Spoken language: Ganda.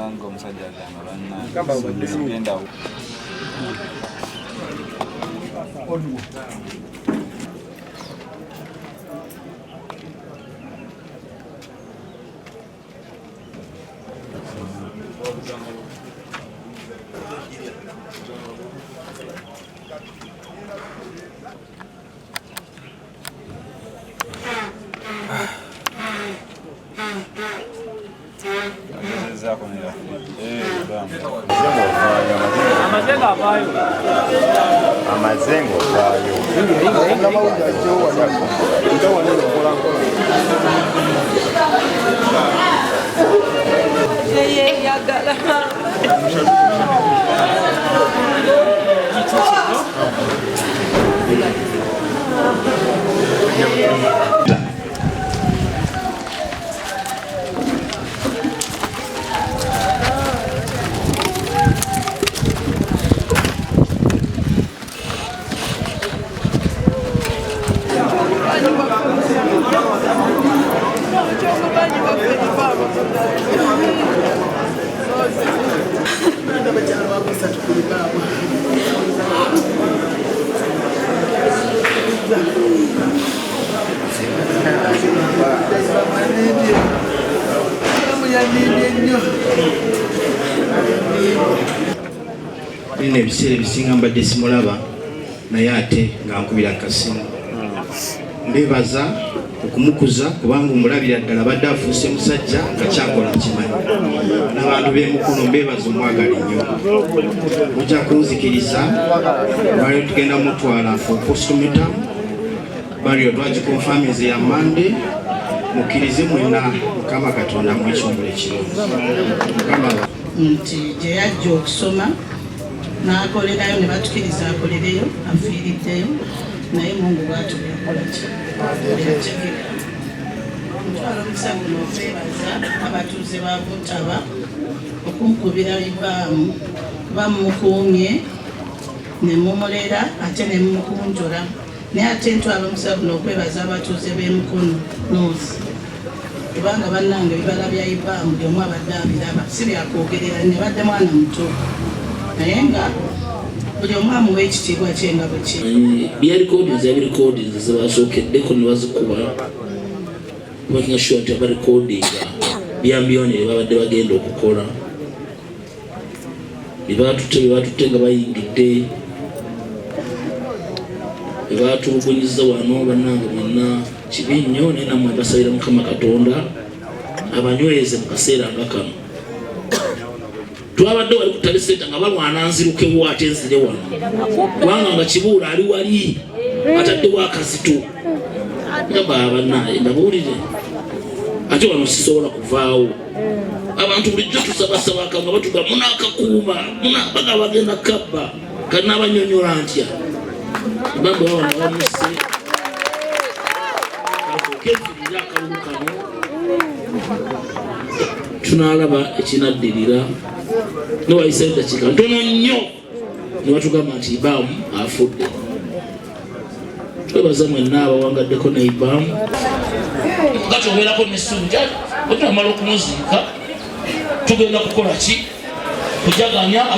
Kubanga omusajja agamba bannange sigenda. Amaze ng'ovaayo. Nina ebiseera ebisinga mbadde simulaba, naye ate nga nkubira akasimu. Mbebaza okumukuza kubanga omulabira ddala badde afuuse musajja nga kyakola kimanyi. N'abantu b'emukono mbebaza omwagala ennyo. Mujja kunzikiriza, lwali tugenda mutwala for postmortem burial, twagikonfaminze ya Mande. Mukkirize mwenna Mukama Katonda mwekiwumula ekirungi. Mukama Nti gye yajja okusoma n'akolerayo ne batukiriza akolereyo, afiiriddeyo, naye Mungu bwatyo byakola ki byategeka. Ntwala omukisa guno okwebaza abatuuze ba Buntaba okunkubira ibaamu, kuba mumukuumye ne mumulera ate ne mumukunjula. Naye ate ntwala omukisa guno okwebaza abatuuze b'e Mukono North, kubanga bannange ebibala bya ibaamu buli omu abadde abiraba, si byakwogerera. Nebadde mwana muto, naye nga buli omu amuwa ekitiibwa kye nga bwe kiri. Bya recordings, yabirecordings zebasookeddeko ne bazikuba, making sure nti abarecordinga byambyone babadde bagenda okukola byebatutte nga bayingidde byebatulugunyiza wano. Bannange mwenna, kibi nnyo, naye nammwe basabira Mukama Katonda abanyweze mu kaseera nga kano. Twabadde wali ku tally center nga balwana nzirukewo ate nzire wano, kubanga nga Kibuula ali wali ataddewo akazito. Ngamba bannaye, mbabuulire, ate wano sisobola kuvaawo. Abantu bulijjo tusabasabaka nga batuga munakakuuma baga bagenda kabba kanabanyonyola ntya bamba bawano bamuse kefirira akalulu kano. Tunalaba ekinaddirira. Newayisa eddakiika ntono nnyo ne batugamba nti Ibaamu afudde. Twebaza mwenna abawangaddeko ne Ibaamu. Kati obeerako nessuubi bwetunamala okumuziika tugenda kukola ki? Kujaganya.